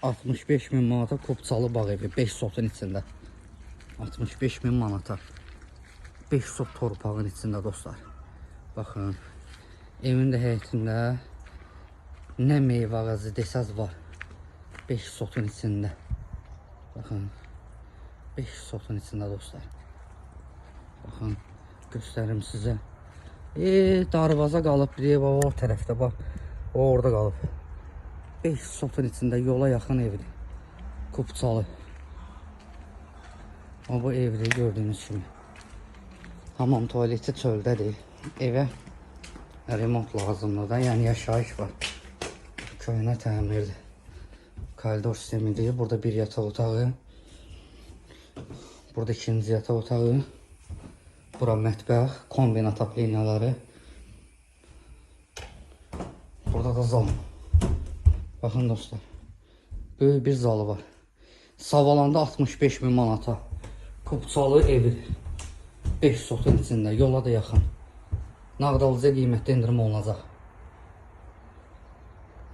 65 min manata Kupçalı bağ evi 5 sotun içində. 65 min manata. 5 sot torpağın içində dostlar. Baxın. Evin də həyətində nə meyvə ağacı desəz var. 5 sotun içində. Baxın. 5 sotun içində dostlar. Baxın, göstərim sizə. Darvaza qalıb bir ev o tərəfdə bax. O orada qalıb. 5 sotun içində yola yaxın evdir. Kupçalı. Amma bu evdir gördüyünüz kimi. Hamam tualeti çöldədir. Evə remont lazımdır da, yəni yaşayış var. Köhnə təmirdir. Koridor sistemidir. Burada bir yataq otağı. Burada ikinci yataq otağı. Bura mətbəx, kombinat liniyaları. Burada da zal. Baxın dostlar. Böyük bir zalı var. Savalanda 65 min manata. Kupçalı evidir. 5 sotun içində, yola da yaxın. Nağd alıcıya qiymətdə endirim olunacaq.